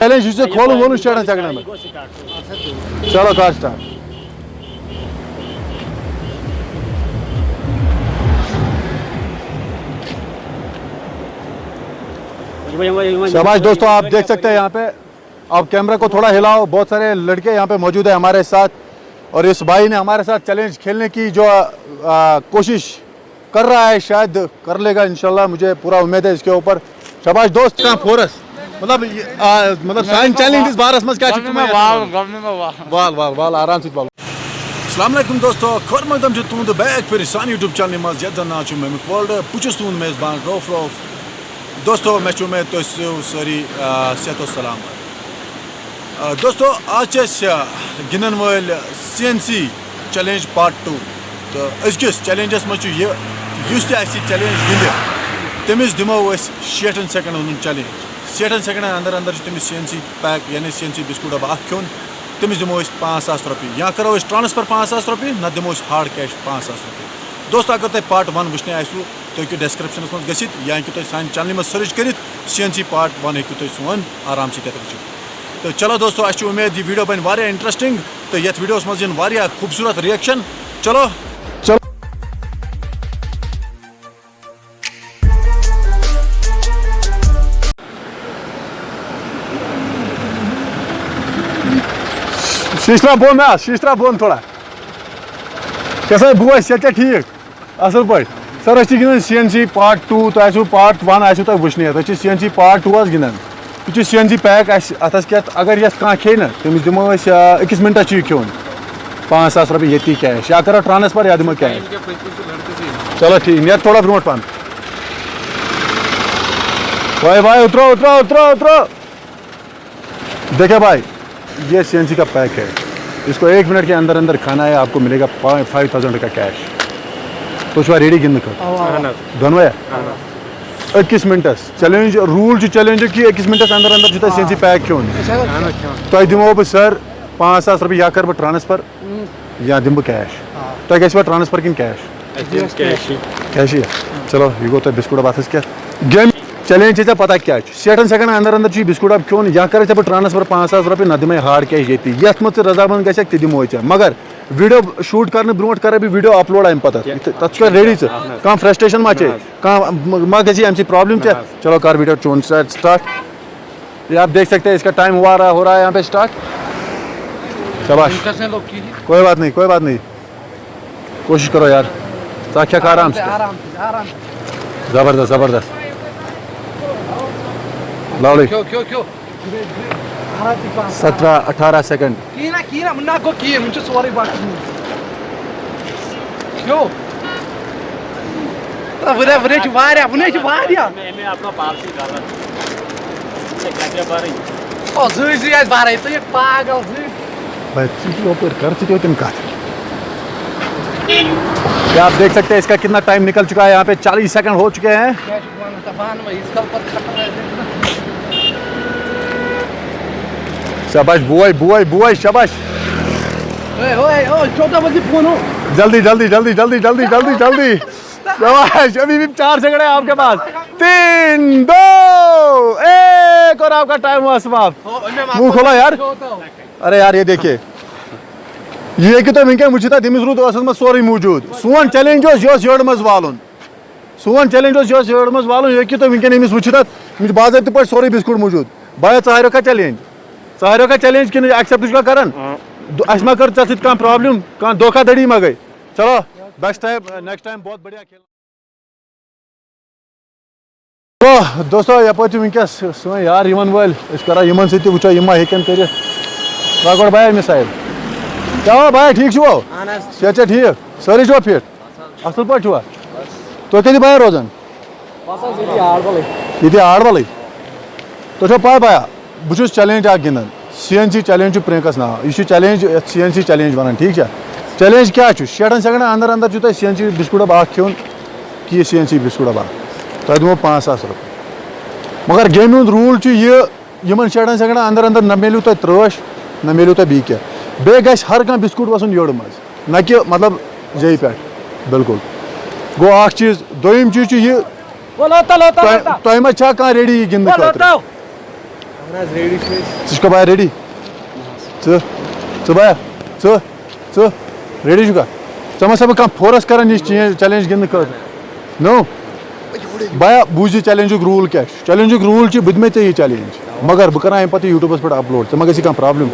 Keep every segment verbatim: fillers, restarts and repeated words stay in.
Challenge, یہِ چھُ ژےٚ کھولُن وولُن شیٹھن سیکنڈن منٛز۔ چلو، کر سٹارٹ۔ شاباش دوستو، آپ دیکھ سکتے ہیں یہاں پہ، آپ کیمرہ کو تھوڑا ہلاؤ، بہت سارے لڑکے یہاں پہ موجود ہیں ہمارے ساتھ، اور اس بھائی نے ہمارے ساتھ چیلنج کھیلنے کی جو آ، کوشش کر رہا ہے، شاید کر لے گا انشاءاللہ، مجھے پورا امید ہے اس کے اوپر۔ شاباش دوست، کانٛہہ فورس؟ مطلب، یہِ، آ، مطلب، سانہِ چیلنجس بارس منٛز کیٛاہ چھُ ژٕ وَنان؟ وال، گۄڈٕ مےٚ وال۔ وال، وال، وال، آرام سۭتۍ وال۔ السلام علیکم دوستو، خٲر مقدم چھُ تُہُنٛد بیک پھِرِ سانہِ YouTube چینلہِ منٛز، یَتھ زَن ناو چھُ میمک ورلڈ۔ بہٕ چھُس تُہُنٛد میزبان روف روف۔ دوستو، مےٚ چھُ اُمید تُہۍ ٲسِو سٲری، آ، صحت و سلامت۔ آ، دوستو، آز چھِ أسۍ، آ، گِنٛدَن وٲلۍ C N C challenge part two. تہٕ أزکِس چیلنجَس منٛز چھُ یہِ، یُس تہِ اَسہِ یہِ چیلنج گِنٛدِ، تٔمِس دِمو أسۍ شیٹھَن سیکنڈَن ہُنٛد چیلنج۔ شیٹھَن سیکنڈَن اندر اندر چھُ تٔمِس سی این سی پیک، یعنی سی این سی بِسکوٗٹ ڈبہٕ اکھ کھیوٚن۔ تٔمِس دِمو أسۍ پانٛژھ ساس رۄپیہِ، یا کرو أسۍ ٹرانسفر پانٛژھ ساس رۄپیہِ، نتہٕ دِمو أسۍ ہارڈ کیش پانٛژھ ساس رۄپیہِ۔ دوستو، اگر تۄہہِ پارٹ ون وٕچھنٕے آسِوٕ، تُہۍ ہیٚکِو ڈسکرپشنس منٛز گٔژھِتھ، یا ہیٚکِو تُہۍ سانہِ چینلہِ منٛز سٔرٕچ کٔرِتھ، سی این سی پارٹ ون ہیٚکِو تُہۍ سون آرام سۭتۍ تتٮ۪تھ وٕچھِتھ۔ تہٕ چلو دوستو، اَسہِ چھِ اُمید یہِ ویٖڈیو بنہِ واریاہ انٹرسٹنگ، تہٕ یتھ ویٖڈیوس منٛز یِن واریاہ خوٗبصوٗرت رِیکشن۔ چلو۔ چلو۔ شیٖشترا بۄن نا، شیٖشترا بۄن تھوڑا۔ کیٛاہ سا بوے، صحت چھا ٹھیٖک؟ اَصٕل پٲٹھۍ۔ سر، أسۍ چھِ گِنٛدان C N C part two, تۄہہِ آسِوٕ پارٹ ون آسِوٕ تۄہہِ وٕچھنٕے یَتھ۔ أسۍ چھِ C N C part two حظ گِنٛدان۔ یہِ چھُ سی این سی پیک اَسہِ، اَتھ حظ کیٛاہ، اگر یَتھ کانٛہہ کھیٚیہِ نا، تٔمِس دِمو أسۍ، آ، أکِس مِنٹَس چھُ یہِ کھیوٚن۔ پانٛژھ ساس رۄپیہِ ییٚتی کیش، یا کَرو ٹرٛانسفر یا دِمو کیش۔ چلو ٹھیٖک، نیر تھوڑا برونٛٹھ پَہَن۔ بھائی، بھائی، اترو، اترو، اترو، اترو۔ دیکھیں بھائی، یہ سی این سی کا پیک ہے، اس کو ایک منٹ کے اندر اندر کھانا ہے، آپ کو ملے گا فائیو تھاؤزینڈ کا کیش۔ تو چھوا ریڈی گِنٛدنہٕ خٲطرٕ؟ اہن حظ۔ دۄنوَے؟ اہن حظ۔ أکِس مِنٹَس۔ چیلنج، روٗل چھُ چیلنجُک کہِ أکِس مِنٹَس اندر اندر چھُ تۄہہِ سی این سی پیک کھیوٚن۔ اہن حظ، کھیوٚن۔ تۄہہِ دِمو بہٕ سر پانٛژھ ساس رۄپیہِ، یا کَرٕ بہٕ ٹرٛانسفر، یا دِمہٕ بہٕ کیش؟ آ۔ تۄہہِ گژھِوا ٹرانسفر کِنہٕ کیش؟ اَسہِ دِن کیشٕے۔ کیشٕے۔ چلو، یہِ گوٚو تۄہہِ بِسکوٗٹ ڈَبہٕ اَتھَس کٮ۪تھ۔ گیم چیلنج چھِ ژےٚ پَتہ کیٛاہ چھُ؟ شیٹھَن سیکنڈَن اندر اندر چھُ یہِ بِسکوٗٹ ڈَبہٕ کھیوٚن، یا کَرَے ژےٚ بہٕ ٹرانسفر پانٛژھ ساس رۄپیہِ، نَتہٕ دِمَے ہارڈ کیش ییٚتی۔ یَتھ منٛز ژٕ رضامنٛد گژھکھ، تہِ دِموے ژےٚ۔ مگر ویٖڈیو شوٗٹ کَرنہٕ برونٛٹھ کَرَے بہٕ ویٖڈیو اَپلوڈ اَمہِ پَتہٕ۔ یہِ تہِ، تَتھ چھُکھا ریڈی ژٕ؟ اَہَن حظ۔ کانٛہہ فرسٹریشن ما چھے؟ نہ حظ۔ کانٛہہ ما گژھِ اَمہِ سۭتۍ پرابلم نہ ژےٚ؟ حظ۔ چلو، کَر ویٖڈیو چون سٹارٹ۔ یہ آپ دیکھ سکتے ہیں، اس کا ٹائم ہوا رہا، ہو رہا ہے یہاں پہ اسٹارٹ۔ شاباش۔ کوئی بات نہیں، کوئی بات نہیں، کوشش کرو یار، ژٕ کھٮ۪کھ آرام سے۔ آرام سے، آرام سے۔ زبردست، زبردست۔ لاڑٕے۔ کھیو، کھیو، کھیو۔ سترہ، اٹھارہ سیکنڈ۔ کِہیٖنۍ نہ، کِہیٖنۍ نہ، وٕنہِ نہ گوٚو کِہیٖنۍ، وٕنہِ چھُ سورُے بَچُن۔ کھیو۔ وٕنہِ، وٕنہِ چھِ واریاہ، وٕنہِ چھِ واریاہ۔ مےٚ، مےٚ اپنا پالسی غلط۔ ژےٚ کَتہِ بَرٕنۍ؟ او، زٕے زٕے آسہِ بَرٕنۍ، ژٕ یہِ پاگل زٕے۔ بھائی، ژٕ تہِ یَپٲرۍ کَر، ژٕ تہِ یوت تِم کَتھ۔ کیا آپ دیکھ سکتے ہیں اس کا کتنا ٹائم نکل چکا ہے؟ یہاں پہ چالیس سیکنڈ ہو چکے ہیں۔ کیٛاہ چھُکھ وَنان؟ ژےٚ بانہٕ ما ییٖتِس کال پَتہٕ کھَٹہٕ روزِ؟ شاباش بوے، بوے، بوے، شاباش۔ اے، اوے، اوے، چوتھا بجے فون ہو۔ جلدی، جلدی، جلدی، جلدی، جلدی، جلدی، جلدی۔ شاباش، ابھی بھی چار سیکنڈ ہے آپ کے پاس۔ تین، دو، ایک، اور آپ کا ٹائم ہوا سماپت۔ ہو، میں منہ کھولو یار۔ چھوتا ہوں۔ ارے یار، یہ دیکھیے۔ یہ کہ تو وٕنکٮ۪ن وٕچھِو تۄہہِ، تٔمِس روٗد ٲسَس منٛز سورُے موٗجوٗد۔ سون چیلنج اوس، یہِ اوس یٔڑ منٛز والُن۔ سون چیلنج اوس، یہِ اوس یٔڑ منٛز والُن۔ یہِ ہیٚکِو تُہۍ وٕنکٮ۪ن أمِس وٕچھِتھ اَتھ، أمِس چھُ باضٲبطہٕ پٲٹھۍ سورُے بِسکوٗٹ موٗجوٗد۔ بایا، ژٕ ہاریوکھا چیلنج؟ ژٕ ہاریوکھا چیلنج کِنہٕ ایکسیپٹ چھُکھا کران؟ آ۔ دُ-، اَسہِ ما کٔر ژےٚ سۭتۍ کانٛہہ پرابلم، کانٛہہ دھوکہ دھڑی ما گٔے؟ چلو، بیسٹ ٹائم، نیکسٹ ٹائم بہت بڑھیا کھیل۔ تو دوستو، یپٲرۍ چھِ وٕنکیٚس سٲنۍ یار یِوان وٲلۍ، أسۍ کرو یِمن سۭتۍ تہِ، وٕچھو یِم ما ہیٚکن کٔرِتھ۔ ترٛاو گۄڈٕ بھایا مثال۔ کیٛاہ ہو بھایا، ٹھیٖک چھُو؟ اہن حظ۔ صحت چھا ٹھیٖک؟ سٲری چھِوا فِٹ؟ اَصٕل پٲٹھۍ چھِوا؟ تُہۍ کَتہِ بھایا روزان؟ بس حظ، ییٚتی آڈبَلٕے۔ ییٚتی آڈبَلٕے؟ تۄہہِ چھو پَے بھایا، بہٕ چھُس چیلنج اکھ گِنٛدان۔ سی این سی چیلنج چھُ پرینکس ناو۔ یہِ چھُ چیلنج، یتھ سی این سی چیلنج ونان، ٹھیٖک چھا؟ چیلنج کیٛاہ چھُ؟ شیٹھن سیکنڈن اندر اندر چھُ تۄہہِ سی این سی بِسکوٗٹ ڈبہٕ اکھ کھیوٚن، کہِ یہِ سی این سی بِسکوٗٹ ڈبہٕ اکھ۔ تۄہہِ دِمو پانٛژھ ساس رۄپیہِ۔ مگر گیمہِ ہُنٛد روٗل چھُ یہِ، یِمن شیٹھن سیکنڈن اندر اندر نہ میلیو تۄہہِ ترٛٲش، نہ میلیو تۄہہِ بیٚیہِ کینٛہہ۔ بیٚیہِ گژھِ ہر کانٛہہ بِسکوٗٹ وسُن یٔڑ منٛز، نہ کہِ مطلب زیٚیہِ پٮ۪ٹھ۔ بِلکُل۔ گوٚو اکھ چیٖز۔ دوٚیِم چیٖز چھُ یہِ، تۄہہِ، تۄہہِ ما چھا کانٛہہ ریڈی یہِ گِنٛدنہٕ خٲطرٕ؟ ژٕ چھُکھا بھایا ریڈی؟ ژٕ ژٕ بھایا، ژٕ ژٕ ریڈی چھُکھا؟ ژےٚ ما چھےٚ بہٕ کانٛہہ فورس کران یہِ چینج، چیلنج گِنٛدنہٕ خٲطرٕ؟ نو؟ بھایا، بوٗز یہِ چیلنجُک روٗل کیٛاہ چھُ۔ چیلنجُک روٗل چھُ، بہٕ دِمے ژےٚ یہِ چیلنج، مگر بہٕ کرٕ اَمہِ پتہٕ یوٗٹیوٗبَس پٮ۪ٹھ اپلوڈ، ژےٚ ما گژھی کانٛہہ پرابلم؟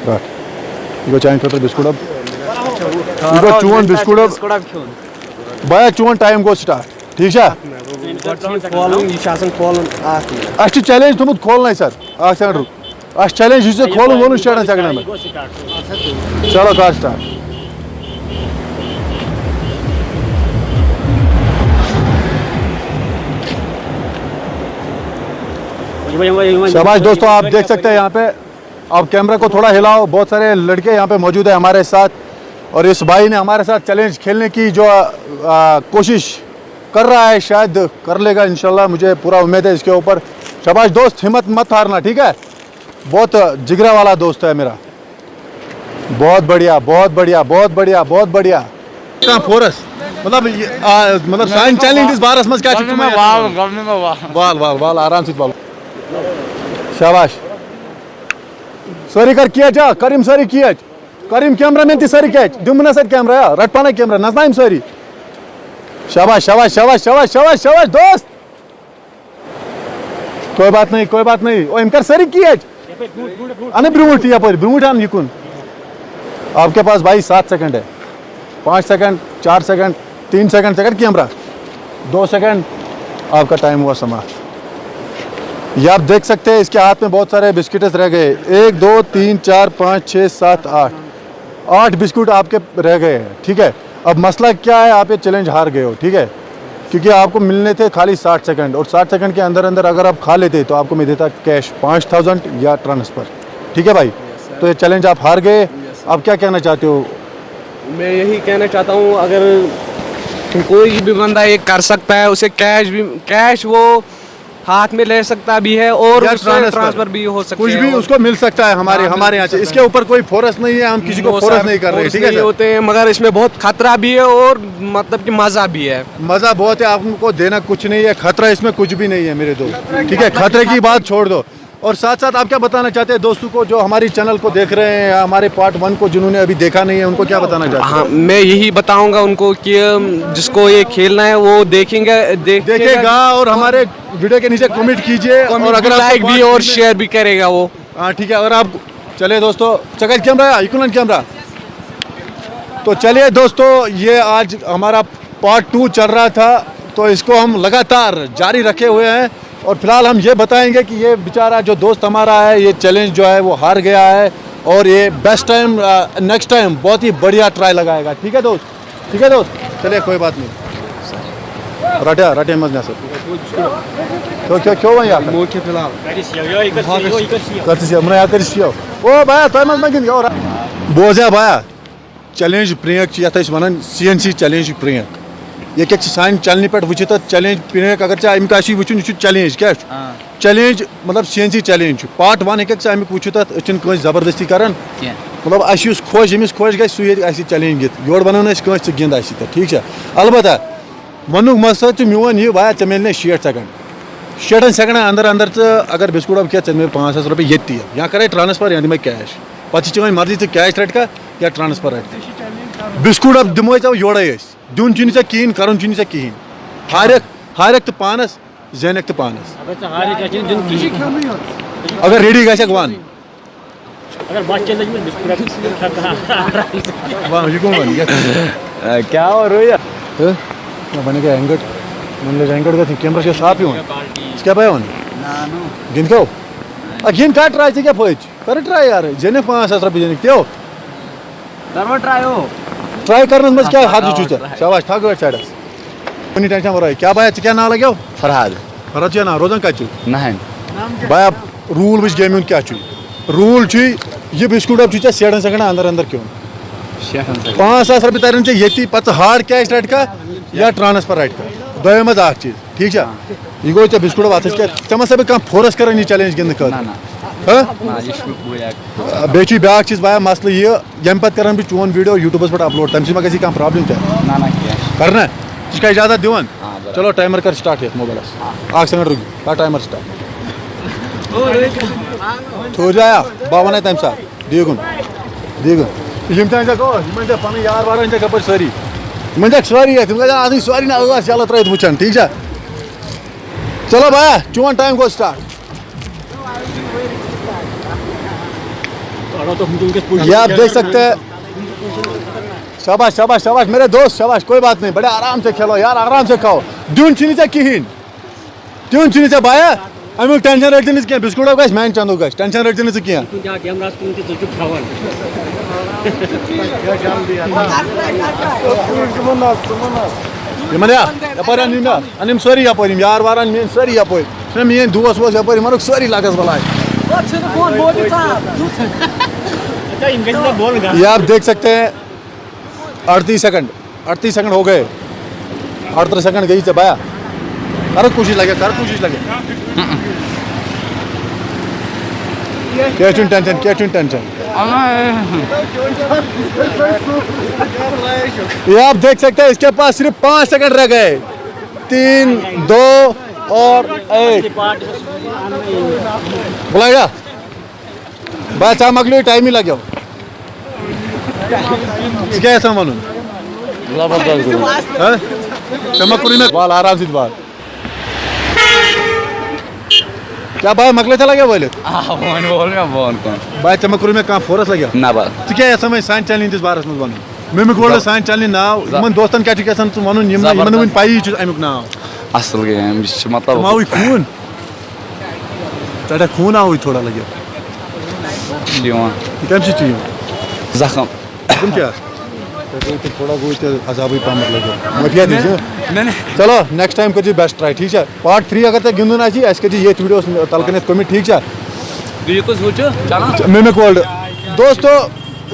رٹھ، یہِ گوٚو چانہِ خٲطرٕ بِسکوٗٹ ڈبہٕ۔ یہِ گوٚو چون بِسکوٗٹ ڈبہٕ۔ بھایا، چون ٹایم گوٚو سٹارٹ، ٹھیٖک چھا؟ گۄڈٕ چھُ یہِ کھولُن، یہِ چھُ آسان کھولُن اکھ منٹ۔ اَسہِ چھُ چیلنج تھوٚمُت کھولنَے، سر۔ اکھ سیکنڈ رُک۔ اَسہِ چیلنج، یہِ چھُ ژےٚ کھولُن ووٚنُن شیٹھن سیکنڈن منٛز۔ چلو، کر سٹارٹ۔ شاباش دوستو، آپ دیکھ سکتے ہیں یہاں پہ، آپ کیمرہ کو تھوڑا ہلاؤ، بہت سارے لڑکے یہاں پہ موجود ہیں ہمارے ساتھ، اور اس بھائی نے ہمارے ساتھ چیلنج کھیلنے کی جو آ، کوشش کر رہا ہے، شاید کر لے گا انشاءاللہ، مجھے پورا امید ہے اس کے اوپر۔ شاباش دوست، ہمت مت ہارنا، ٹھیک ہے؟ بہت جگرا والا دوست ہے میرا۔ بہت بڑھیا، بہت بڑھیا، بہت بڑھیا، بہت بڑھیا۔ کانٛہہ فورس؟ مطلب، یہِ، آ، مطلب، سانہِ چیلنج ہٕنٛدِس بارس منٛز کیٛاہ چھُ؟ گۄڈٕ نہٕ مےٚ وال، گۄڈٕ نہٕ مےٚ وال۔ وال، وال، وال، آرام سۭتۍ وال۔ شاباش۔ سٲری کر کیچ، آ، کر یِم سٲری کیچ۔ کر یِم کیمرہ مین تہِ سٲری کیچ۔ دِم نہ سا کیمرہ، آ، رٹ پانے کیمرہ، نژناو یِم سٲری۔ شاباش، شاباش، شاباش، دوست۔ کوئی بات نہیں، کوئی بات نہیں۔ او، أمۍ کر سٲری کیچ۔ اَنہٕ برٛونٛٹھ یہِ یَپٲرۍ، برٛونٛٹھ اَن یہِ کُن۔ آپ کے پاس بھائی سات سیکنڈ ہے۔ پانچ سیکنڈ، چار سیکنڈ، تین سیکنڈ، سیکنڈ کیمرہ۔ دو سیکنڈ، آپ کا ٹائم ہوا سماپت۔ یہ آپ دیکھ سکتے ہیں، اس کے ہاتھ میں بہت سارے بسکٹس رہ گئے۔ ایک، دو، تین، چار، پانچ، چھ، سات، آٹھ۔ آٹھ بسکٹ آپ کے رہ گئے ہیں، ٹھیک ہے؟ اب مسئلہ کیا ہے، آپ یہ چیلنج ہار گئے ہو، ٹھیک ہے؟ کیونکہ آپ کو ملنے تھے خالی ساٹھ سیکنڈ، اور ساٹھ سیکنڈ کے اندر اندر اگر آپ کھا لیتے تو آپ کو میں دیتا کیش پانچ تھاؤزینڈ یا ٹرانسفر، ٹھیک ہے بھائی؟ تو یہ چیلنج آپ ہار گئے۔ آپ کیا کہنا چاہتے ہو؟ میں یہی کہنا چاہتا ہوں، اگر کوئی بھی بندہ یہ کر سکتا ہے، اسے کیش بھی، کیش وہ ہاتھ میں لے سکتا بھی ہے اور یا اس سے ٹرانسفر۔ ٹرانسفر بھی ہو سکتے کچھ ہیں بھی اور اس کو مل سکتا ہے ہمارے، ہاں، ہمارے مل یہاں سے۔ سکتا اس کے ہے۔ اوپر کوئی فورس نہیں ہے، ہم کسی کو نو فورس سر، نہیں کر رہے، فورس ٹھیک ہے نہیں سر؟ ہوتے ہیں، مگر اس میں بہت خطرہ بھی ہے اور مطلب کہ مزہ بھی ہے۔ مزہ بہت ہے، آپ کو دینا کچھ نہیں ہے، خطرہ اس میں کچھ بھی نہیں ہے میرے دوست، ٹھیک ہے؟ خطرے کی بات چھوڑ دو۔ اور ساتھ ساتھ آپ کیا بتانا چاہتے ہیں دوستوں کو جو ہماری چینل کو دیکھ رہے ہیں یا ہمارے پارٹ ون کو جنہوں نے ابھی دیکھا نہیں ہے، ان کو کیا بتانا چاہتے ہیں؟ ہاں، میں یہی بتاؤں گا ان کو کہ جس کو یہ کھیلنا ہے وہ دیکھیں گے، دیکھے دیکھے گا اور ہمارے ویڈیو کے نیچے کمنٹ کیجیے اور کمنٹ اگر بھی، آپ کو لائک بھی بات اور سمجھ میں شیئر بھی کرے گا وہ۔ ہاں، ٹھیک ہے، اگر آپ، چلے دوستو، چکر کیمرہ، اکولن کیمرہ۔ تو چلیے دوستو، یہ آج ہمارا پارٹ ٹو چل رہا تھا، تو اس کو ہم لگاتار جاری رکھے ہوئے ہیں۔ اور فی الحال ہم یہ بتائیں گے کہ یہ بیچارہ جو دوست ہمارا ہے، یہ چیلنج جو ہے وہ ہار گیا ہے، اور یہ بیسٹ ٹائم، نیکسٹ ٹائم بہت ہی بڑھیا ٹرائی لگائے گا۔ ٹھیک ہے دوست، ٹھیک ہے دوست، چلیے کوئی بات نہیں۔ رٹیا، رٹے مز نسا۔ کیوں، کیوں، کیوں وۄنۍ یہِ اکھ؟ موقع فی الحال۔ کر ژٕ یہِ، یہِ کر ژٕ یہِ۔ او بھایا، تۄہہِ منٛز ما گِنٛدِ یورٕ؟ بوز یا بھایا، چیلنج پرینک چھِ یتھ أسۍ ونان، C N C challenge prank. یہِ کیٛاہ چھِ سانہِ چینلہِ پٮ۪ٹھ وٕچھِتھ، اتھ چیلنج پرینک اگر ژےٚ أمۍ کٲنٛسہِ وٕچھُن، یہِ چھُ چیلنج، کیٛاہ چھُ؟ آ۔ چیلنج، مطلب، سی این سی چیلنج چھُ۔ پارٹ ون ہیٚککھ ژٕ امیُک وٕچھِتھ، اتھ أسۍ چھِنہٕ کٲنٛسہِ زبردستی کران۔ کینٛہہ۔ مطلب، اسہِ یُس خۄش، ییٚمِس خۄش گژھِ، سُہ ییٚتہِ اسہِ چیلنج گِنٛدِ۔ یورٕ ونو نہٕ أسۍ کٲنٛسہِ، ژٕ گِنٛد اسہِ سۭتۍ، ٹھیٖک چھا؟ البتہ ونُک مقصد چھُ میون یہِ، وایا، ژےٚ میلنے شیٹھ سیکنڈ۔ شیٹھن سیکنڈن اندر اندر ژٕ اگر بسکوٹ ڈبہٕ کھٮ۪تھ، ژےٚ میلہِ پانٛژھ ساس رۄپیہِ ییٚتی۔ یا کرے ٹرانسفر یا دِمے کیش۔ پتہٕ چھِ چٲنۍ مرضی، ژٕ کیش رٹکھا یا ٹرانسفر رٹکھا۔ بسکوٹ ڈبہٕ دِموے ژےٚ یورے أسۍ۔ دیُن چھُنہٕ ژےٚ کِہیٖنۍ، کرُن چھُنہٕ ژےٚ کِہیٖنۍ۔ ہارکھ، ہارکھ تہٕ پانس، زینکھ تہٕ پانس۔ اگر ژٕ ہارکھ، ژےٚ چھُنہٕ دیُن کِہیٖنۍ۔ اگر ریڈی گژھکھ، وَن۔ اگر بس چلے جی، بسکٹ رٹکھا۔ وَن، یہِ کٕم وَن؟ یَتھ کیٛاہ وَن، رُیا؟ ہہ؟ نہ، وۄنۍ گٔے اینگڈ۔ وۄنۍ لٔج اینگڈ گژھٕنۍ، کیمرہ چھُ صاف یِوان۔ ژٕ کیٛاہ پَے وَن؟ گِنٛدکھو؟ آ، گِنٛد کَر ٹراے، ژےٚ کیٛاہ فٲیدٕ چھُ؟ کَر ٹراے یارٕ، زینکھ پانٛژھ ساس رۄپیہِ زینکھ، تیو۔ کرو ٹراے ہو۔ ٹراے کرنس منٛز کیٛاہ حرجہِ چھُے ژےٚ؟ شاباش، تھاو گٲڑۍ سایڈس۔ کُنہِ ٹینشن ورٲے۔ کیٛاہ بایا، ژٕ کیٛاہ ناو لگیو؟ فرحاد۔ فرحاد چھُ ناو، روزان کتہِ چھُ؟ نہنٛد۔ بایا، روٗل وٕچھ گیمہِ ہُنٛد کیٛاہ چھُے۔ روٗل چھُے، یہِ بسکوٗٹ ڈبہٕ چھُے ژےٚ شیٹھن سیکنڈن اندر اندر کھیوٚن۔ شیٹھن سیکنڈن۔ پانٛژھ ساس رۄپیہِ ترن ژےٚ ییٚتی، پتہٕ ژٕ ہارکھ کیش رٹکھا یا ٹرانسفر رٹکھا۔ دۄیو منٛز اکھ چیٖز۔ ٹھیٖک چھا؟ یہِ گوٚو ژےٚ بسکوٗٹ واتس کیٛاہ؟ ژےٚ ما سا بہٕ کانٛہہ فورس کران یہِ چیلنج گِنٛدنہٕ خٲطرٕ؟ نہ، نہ۔ ہہ؟ نہ، یہِ چھُ بہٕ یَکھ۔ بیٚیہِ چھُ بیٛاکھ چیٖز، بایا، مسلہٕ یہِ، ییٚمہِ پتہٕ کران بہٕ چون ویٖڈیو یوٗٹیوٗبس پٮ۪ٹھ اپلوڈ، تَمہِ سۭتۍ ما گژھِ کانٛہہ پرابلم تہِ؟ نہ، نہ، کینٛہہ۔ کرنا؟ ژٕ چھُکھا اجازت دِوان؟ آ، بِلکُل۔ چلو، ٹایمر کر سٹارٹ یتھ موبایلس۔ آ۔ اکھ سیکنڈ رُکِو، کر ٹایمر سٹارٹ۔ ٹھوٗر جایا، بہٕ وَنَے تَمہِ ساتہٕ۔ دیٖگُن۔ دیٖگُن۔ یِم تہِ أنۍ زٮ۪کھ، او، یِم أنۍ زٮ۪کھ پَنٕنۍ یار وار أنۍ زٮ۪کھ یَپٲرۍ سٲری۔ یِم أنۍ زٮ۪کھ سٲری یَتھ، یِم گژھن آسٕنۍ سٲری نہ ٲس یَلہٕ ترٛٲوِتھ وٕچھان، ٹھیٖک چھا؟ چلو بھیا، چون ٹایم گوٚو سٹارٹ۔ یہ آپ دیکھ سکتے ہیں۔ شاباش، شاباش، شاباش، میرے دوست، شاباش، کوئی بات نہیں، بڑے آرام سے کھیلو یار، آرام سے کھاؤ۔ دیُن چھُنہٕ ژےٚ کِہیٖنۍ۔ دیُن چھُنہٕ ژےٚ بایا، اَمیُک ٹینشن رٔٹۍ زِ نہٕ ژٕ کینٛہہ، بِسکوٗٹو گژھِ، میٛانہِ چنٛدو گژھِ، ٹینشن رٔٹۍ زِ نہٕ ژٕ کینٛہہ۔ کُنہِ جایہِ ڈیمرَس کُن تہِ ژٕ چھُکھ کھٮ۪وان۔ یِمَن یا، یَپٲرۍ اَن یِم یا، اَن یِم سٲری یَپٲرۍ، یِم یار وار اَن میٛٲنۍ سٲری یَپٲرۍ۔ چھِنہ میٛٲنۍ دوس ووس یَپٲرۍ، یِمَن چھُکھ سٲری لَگَس بَلاے۔ اچھا، یِم گژھِ نہٕ بۄن گژھٕنۍ۔ یہ آپ دیکھ سکتے ہیں، اڑتیس سیکنڈ، اڑتیس سیکنڈ ہو گئے، اڑترہ سیکنڈ گئی ژےٚ بایا۔ کر کوٗشِش لگے، کر کوٗشِش لگے۔ کیٛاہ چھُنہٕ ٹینشن، کیٛاہ چھُنہٕ ٹینشن۔ یہ آپ دیکھ سکتے ہیں، اس کے پاس صرف پانچ سیکنڈ رہ گئے۔ تین، دو اور ایک۔ بلائے گا؟ بس، ژےٚ مۄکلیو ٹایمٕے لگیو۔ ژٕ کیٛاہ یژھان وَنُن؟ زبردست گوٚو۔ ہہ؟ ژےٚ ما کوٚرُے مےٚ وال آرام سۭتۍ وال؟ کیٛاہ بھاے، مۄکلے ژےٚ لگیو وٲلِتھ؟ آ، وۄنۍ وول مےٚ بۄن کُن۔ بھاے، ژےٚ ما کوٚرُے مےٚ کانٛہہ فورس لگیو؟ نہ بھاے۔ ژٕ کیٛاہ یژھان وۄنۍ سانہِ چنلہِ ہٕنٛدِس بارس منٛز وَنُن؟ میمک ورلڈ زب-، سانہِ چنلہِ ناو، زب-، یِمن دوستن کیٛاہ چھُکھ یژھان ژٕ وَنُن، یِم نہٕ، یِمن نہٕ وٕنہِ زبردست۔ پَیی چھُ اَمیُک ناو؟ اَصٕل گیم، یہِ چھِ مطلب ژٕ ما آوُے خوٗن؟ ژےٚ چھا خوٗن آوُے تھوڑا لگیو؟ چھُ یِوان۔ یہِ کَمہِ سۭتۍ چھُ یِوان؟ زخم۔ زخم کیٛاہ؟ تۄہہِ گوٚو تیٚلہِ تھوڑا گوٚو تیٚلہِ عذابٕے پَہمَتھ لگیو۔ معٲفی حظ دیٖزِ۔ نہ، نہ۔ چلو، نیکسٹ ٹایم کٔرۍزِ بیسٹ ٹراے، ٹھیٖک چھا؟ پارٹ تھرٛی اگر تۄہہِ گِنٛدُن آسہِ، اَسہِ کٔرۍزِ ییٚتھۍ ویٖڈیوَس تَل کَنٮ۪تھ کوٚمٮ۪نٹ، ٹھیٖک چھا؟ بیٚیہِ کُس ہُہ چھُ چلان؟ Mimic world. دوستو،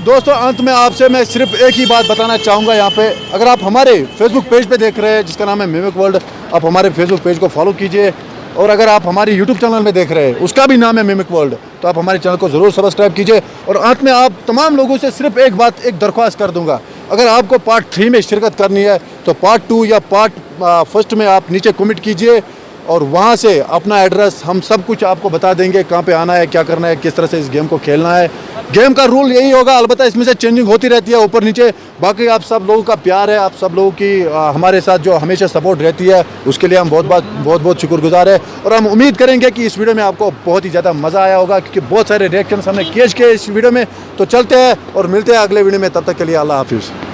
دوستو، अंत में आपसे मैं सिर्फ एक ही बात बताना चाहूँगा यहाँ पे, अगर आप हमारे फेसबुक पेज पे देख रहे हैं जिसका नाम है मिमिक वर्ल्ड, आप हमारे फेसबुक पेज को फॉलो कीजिए। और अगर आप हमारे यूट्यूब चैनल में देख रहे हैं, उसका भी नाम है मिमिक वर्ल्ड, तो आप हमारे चैनल को ज़रूर सब्सक्राइब कीजिए। और अंत में आप तमाम लोगों से सिर्फ एक बात, एक दरख्वास्त कर दूंगा, अगर आपको पार्ट थ्री में शिरकत करनी है तो पार्ट टू या पार्ट फर्स्ट में आप नीचे कमेंट कीजिए, और वहाँ से अपना एड्रेस, हम सब कुछ आपको बता देंगे, कहाँ पे आना है, क्या करना है, किस तरह से इस गेम को खेलना है। गेम का रूल यही होगा, अलबत्ता इसमें से चेंजिंग होती रहती है ऊपर नीचे। बाकी आप सब लोगों का प्यार है, आप सब लोगों की, आ, हमारे साथ जो हमेशा सपोर्ट रहती है, उसके लिए हम बहुत बहुत बहुत बहुत शुक्रगुजार है। और हम उम्मीद करेंगे कि इस वीडियो में आपको बहुत ही ज़्यादा मज़ा आया होगा, क्योंकि बहुत सारे रिएक्शंस हमने कैच किए इस वीडियो में। तो चलते हैं और मिलते हैं अगले वीडियो में, तब तक के लिए अल्लाह हाफिज़।